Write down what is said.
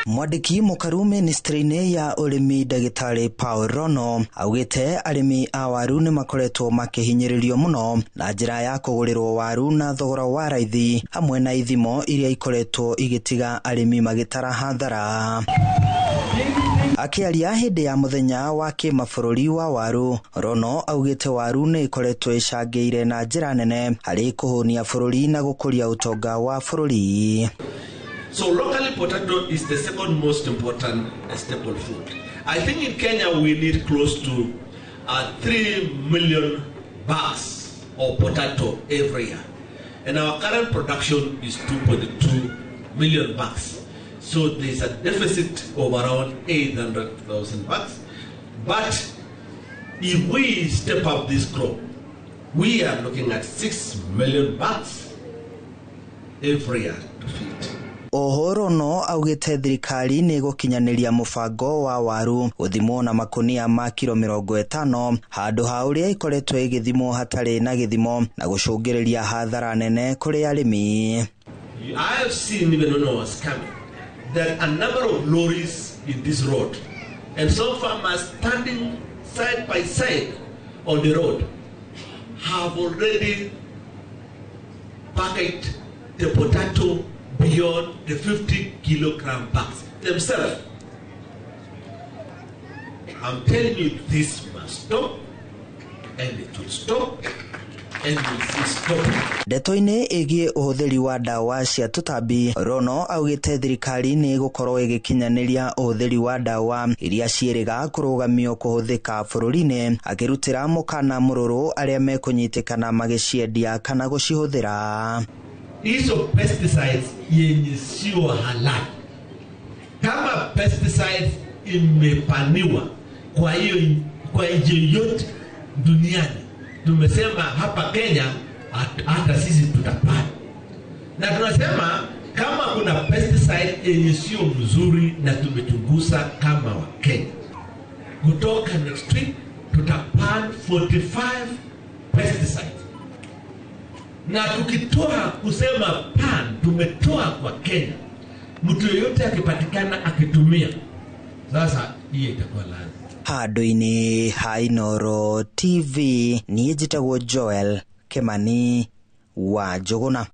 Mwandĩki mũkaru ministry-inĩ ya ũrĩmi ndagĩtarĩ Paul Rono augĩte arĩmi a waru nĩ makoretwo makĩhinyĩrĩrio mũno na njĩra ya kũgũrĩrwo waru na thogora wa raithi hamwe na ithimo iria ikoretwo igĩtiga arĩmi magĩtara hathara. Akĩaria hĩndĩ ya mũthenya wa kĩmabũrũri wa waru, Rono augĩte waru nĩ ĩkoretwo ĩcangĩire na njĩra nene harĩ kũhũnia bũrũri na gũkũria ũtonga wa bũrũri. So locally, potato is the second most important staple food. I think in Kenya we need close to 3 million bags of potato every year. And our current production is 2.2 million bags. So there's a deficit of around 800,000 bags. But if we step up this crop, we are looking at 6 million bags every year to feed. Oho Rono augĩte thirikari nĩ ĩgũkinyanĩria mũbango wa waru gũthimwo na makunia ma kiro 50 handũ ha ũrĩa ikoretwo ĩgĩthimwo hatarĩ na gĩthimo na gũcũngĩrĩria hathara nene kũrĩ arĩmi. I have seen, even when I was coming, that a number of lorries in this road and some farmers standing side by side on the road have already packaged the potato beyond the 50 kilogram bags themselves. I'm telling you, this must stop, and it will stop, and we'll see stopping. Ndeto-inĩ ĩgiĩ ũhũthĩri wa ndawa cia tũtambi, Rono augĩte thirikari nĩ ĩgũkorwo ĩgĩkinyanĩria ũhũthĩri wa ndawa iria ciĩrĩga kũrũgamio kũhũthĩka bũrũri-inĩ, akĩrutĩra mũkana mũrũrũ arĩa mekũnyitĩkana magĩciendia kana gũcihũthĩra. Hizo pesticides yenye sio halali, kama pesticides imepaniwa kwa hiyo kwa nchi yote duniani, tumesema hapa Kenya hata sisi tutapata, na tunasema kama kuna pesticide yenye sio mzuri na tumechunguza kama wa Kenya, kutoka next week tutapan 45 pesticides. Na tukitoa kusema pan, tumetoa kwa Kenya, mtu yeyote akipatikana akitumia, sasa hiyo itakuwa laana. Handũ-inĩ ha Inooro TV, niĩ njĩtagwo Joel Kimani wa Njũgũna.